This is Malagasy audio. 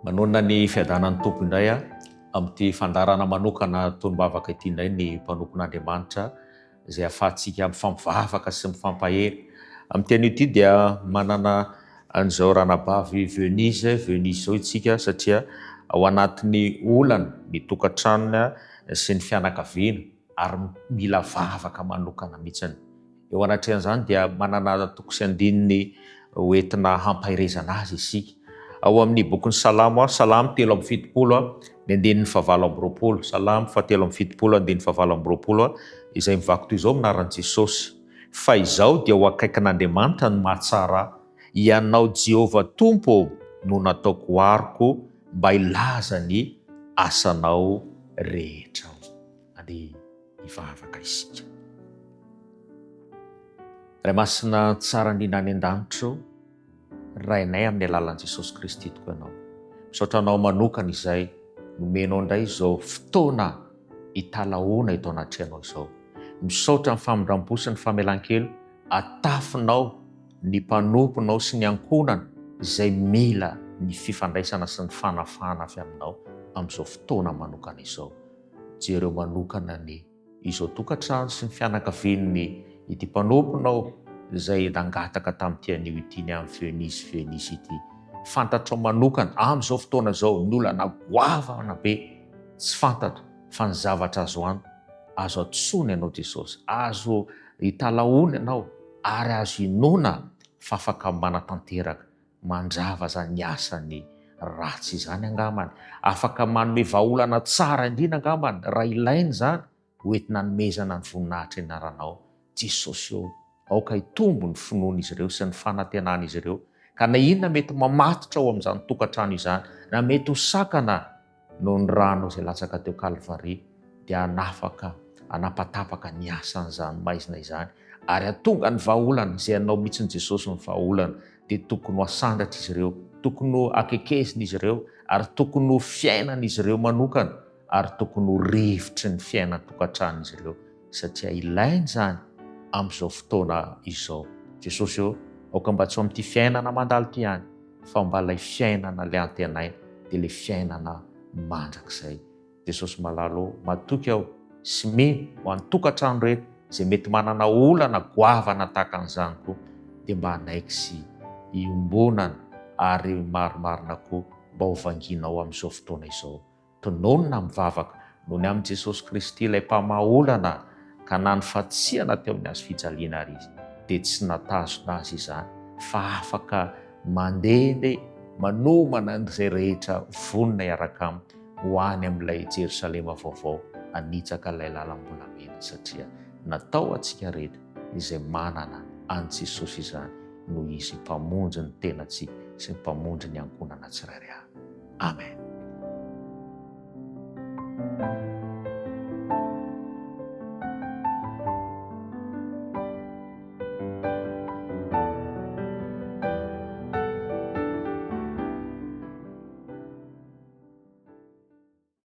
Manonona ny fiadanan'ny Tompo indray aho amin'ity fandaharana manokana tonom-bavaka ity indray ny mpanompon'Andriamanitra izay ahafahantsika mifampivavaka sy mifampahery. Amin'ity anio ity dia manana an'izao ranabavy Venise, Venise izao isika satria ao anatin'ny olana ny tokantranony sy ny fianakaviana ary mila vavaka manokana mihitsiny. Eo anatrehan'izany dia manana toko sy andininy ho entina hampaherezana azy isika. Ao amin'ny bokin'ny Salamo, Salamo 73, ny andininy fahavalo amby roapolo, Salamo fahatelo amby fitopolo, andininy fahavalo amby roapolo, izay mivaky toy izao amin'ny anaran'i Jesosy, Fa izaho dia ho akaikin'Andriamanitra no mahatsara ahy, Ianao Jehovah Tompo ô no nataoko aroko mba hilaza ny asanao rehetra aho. Andeha hivavaka isika. Ray Masina tsara indrindra any an-danitra ô, Rainay amin'ny alalan'i Jesosy Kristy tokoa Ianao. Misaotra Anao manokana izay nomenao indray izao fotoana hitalahoana eto anatrehanao izao. Misaotra ny famindram-po sy ny famelan-keloka atafinao ny mpanomponao sy ny ankohonana izay mila ny fifandraisana sy ny fanafahana avy aminao amin'izao fotoana manokana izao. Jereo manokana ny izao tokantrano sy ny fianakavian'ny ity mpanomponao izay nangataka tamin'ity anio ity ny amin'ny Venise Venise ity. Fantatrao manokana amin'izao fotoana izao ny olana goavana be tsy fantatra fa ny zavatra azo an azo antsoina ianao Jesosy, azo italahoana ianao ary azo inoana fa afaka manatanteraka Mandrava izany asany ratsy izany angambany. Afaka manome vahaolana tsara indrindra angambany raha ilaina izany ho entina hanomezana ny voninahitra anaranao. Jesosy ô, aoka hitombo ny finoan'izy ireo sy ny fanantenan'izy ireo, ka na inona mety mamatotra ao amin'izany tokantrano izany, na mety ho sakana Noho ny rano izay latsaka teo Kalvary dia hanafaka, hanapatapaka ny asan'izany maizina izany ary hahatonga ny vahaolana, izay anao mihitsy ny Jesosy ny vahaolana, dia tokony ho asandratra izy ireo, tokony ho akekezina izy ireo ary tokony ho fiainan'izy ireo manokana ary tokony ho rivotry ny fiainan-tokantranon'izy ireo satria ilaina izany amin'izao fotoana izao. Jesosy ô, aoka mba tsy ho amin'ity fiainana mandalo ity ihany fa mba ilay fiainana ilay antenaina dia ilay fiainana mandrakizay. Jesosy malala ô, matoky aho sy mino ho an'ny tokantrano rehetra izay mety manana olana goavana tahaka an'izany koa dia mba hanaiky sy hiombonana ary marimarina koa mba ho vangianao amin'izao fotoana izao. Tononina mivavaka noho ny amin'i Jesosy Kristy ilay mpamaha olana ka na nifantsihana teo amin'ny hazo fijaliana ary Izy dia tsy natazona azy izany fa afaka mandehandeha manomana an'izay rehetra vonona hiaraka aminy ho any amin'ilay Jerosalema vaovao hanitsaka ilay lalam-bolamena satria natao antsika rehetra izay manana an'i Jesosy izany noho Izy Mpamonjy ny tenantsika sy ny Mpamonjy ny ankohonana tsirairay avy. Amen.